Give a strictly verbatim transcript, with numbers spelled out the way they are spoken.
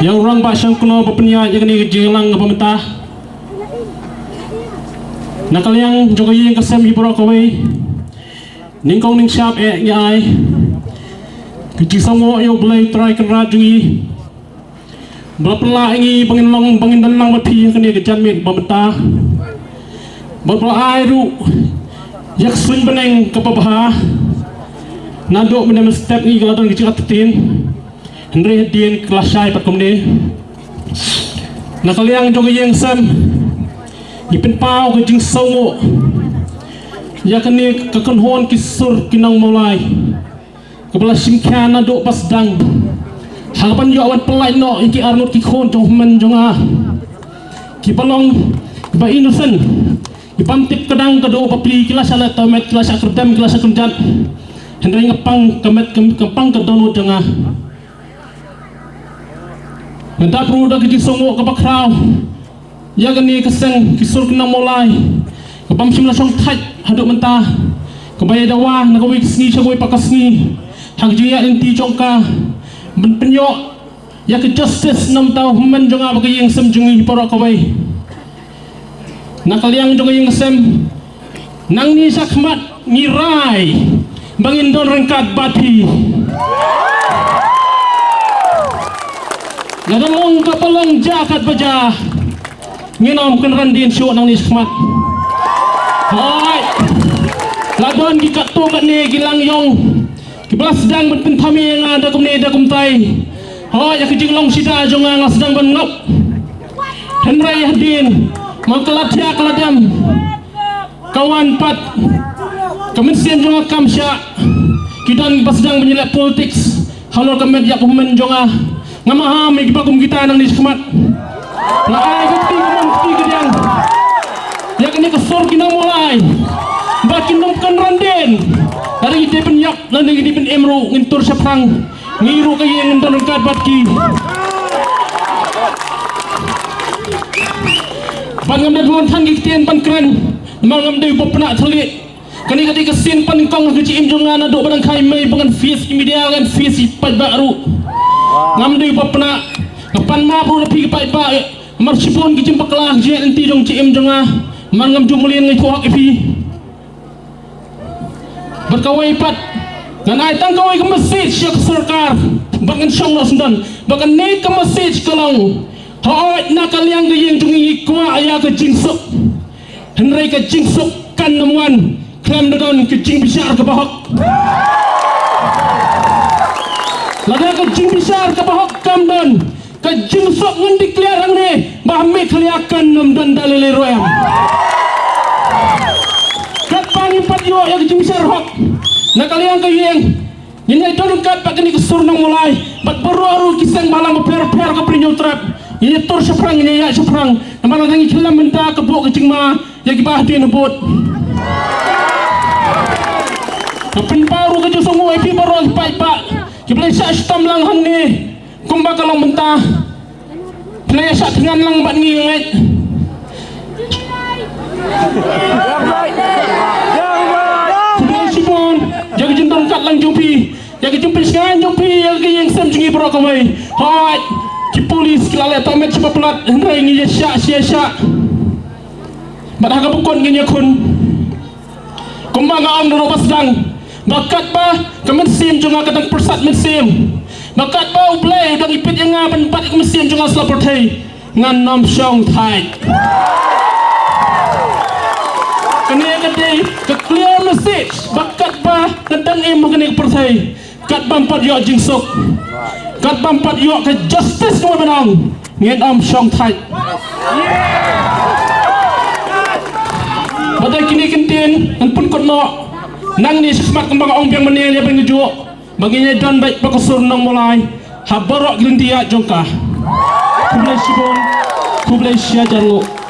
Ïa u rangbah shangkno ba pynïaid ïa kane ka jingïalang kaba mynta. Na ka liang jong ka ïing ka sem hi baroh kawei, nyngkong nyngshap eh ngi ai ka jingsngewnguh ïa U Blei Trai Kynrad jong ngi ba la pynlah ïa ngi ba ngin long, ba ngin don lang bad phi ha kane ka janmiet ba mynta. Bad ba la ai ruh ïa ka suiñ bneng kaba bha. Naduh mynne mynstep ngi ka la don ka jingïaid ktien, hynrei hadien ka la shai pat kumne. Na ka liang jong ka ïing sem, ngi pynpaw ka jingsngewnguh ïa kane ka kynhun ki sur ki nong Mawlai, kaba la shim khia naduh ba sdang ha kaban ïoh ban pyllait noh ïa ki arngut ki khun jong u hynmen jong nga, kiba long kiba innocent, ki bym tip ka dang ka do, bapli ki la shah leh tawmet, ki la shah kyrdem, ki la shah kynjat. Hynrei nga pang ka met, nga pang ka dohnud jong nga. Nga dap ruh da ka jingsngewnguh kaba khraw ïa kane ka seng ki sur ki nong Mawlai, ka bym shym la shong thait haduh mynta, kaba ïa dawa na kawei ka sngi sha kawei pat ka sngi ha ka jingïaid lynti jong ka ban pynïoh ïa ka justice na ka bynta u hynmen jong nga bad ka ïing sem jong ngi baroh kawei. Na ka liang jong ka ïing sem, nangne shakhmat ngi rai ba ngin don ryngkat bad phi. Lada long kaba long jia katba jia, ngin ym kynran dien shuh nangne shakhmat. Hooid. La don ki katto katne ki langïong kiba la sdang ban pynthame ïa nga da kumne da kumtai. Hooid, ïa ka jinglong sida jong nga nga sdang ban ngop. Hynrei hadien ma ka la thiah ka la dem, ka wan pat ka mynsiem jong nga kam shah. Ki don ba sdang ban ïaleh politics halor ka met ïa ka hynmen jong nga. Nga maham ïa kiba kum kita nangne shakhmat. Nga ai ka kti ka mon kti ka diang ïa kane ka sur ki nong Mawlai ba kin ym kynran dien. Lada ngi dei ban ïap, lada ngi dei ban im ruh, ngin tur shaphrang. Ngi ruh ka ïing ngin don ryngkat bad ki. Bad ngam da don than ki ktien ban kren, namar ngam dei ba pynah thylliej. Kane ka dei ka sien pynnyngkong ka jingim jong nga naduh ba dang khaii mei ba ngan face ki media, ngan face ki paidbah ruh. Ngam dei ba pynah, nga pan map ruh na phi ki paidbah. Namar shibun ki jingbakla ha ka jingïaid lynti jong ka jingim jong nga, namar ngam ju mlien, nga ithuh hok ïa phi. Bad kawei pat, ngan ai tang kawei ka message ïa ka sorkar, bad ngan shong noh syndon. Bad kane ka message ka long, hooid, na ka liang ka ïing jong ngi ngi kwah ïa ka jingsuk. Hynrei ka jingsuk kan ym wan khlem da don ka jingbishar kaba hok. Lada ka jingbishar kaba hok kam don, ka jingsuk ngan declare hangne ba ha Meghalaya kan ym don da lei lei ruh em. Katba ngim pat ïoh ïa ka jingbishar hok na ka liang ka ïing, ngin ïa don ryngkat bad kane ka sur nong Mawlai bad baroh ruh ki seng bhalang bapher bapher ka Hynñiewtrep. Ngin ïa tur shaphrang, ngin ïa ïaid shaphrang. Namar lada ngi khlem mynta ka buh ka jingma ïa kiba hadien habud. Nga pynpaw ruh ka jingsngewnguh ïa phi baroh ki paidbah kiba la shah shitom lang hangne. Kumba ka long mynta, phi la ïa shah thngan lang bad ngi, ngeit. Khublei shibun ïa ka jingdon ryngkat lang jong phi, ïa ka jingpynshngaiñ jong phi ïa ka ïing sem jong ngi baroh kawei. Hooid, ki pulit ki la leh tang met shi palat, hynrei ngi ïa shah shi ïa shah. Bad ha kaba kut ngin ïakhun. Kumba nga ong naduh ba sdang, ba katba ka mynsiem jong nga ka dang pyrsad mynsiem, ba katba U Blei u dang ipit ïa nga ban bat ïa ka mynsiem jong nga sla pyrthei, ngan ym shong thait. Kane ka dei ka clear message ba katba nga dang im ha kane ka pyrthei, kat bym pat ïoh jingsuk, kat bym pat ïoh ka justice, kumba nga ong, ngin ym shong thait. Bad da kine ki ktien ngan pynkut noh. Nangne shakhmat kumba nga ong biang mynne, ïa ban ngi ju, ba ngin ïa don beit bad ka sur nong Mawlai ha baroh ki lynti ïaid jong ka. Khublei shibun, khublei shihajar nguh.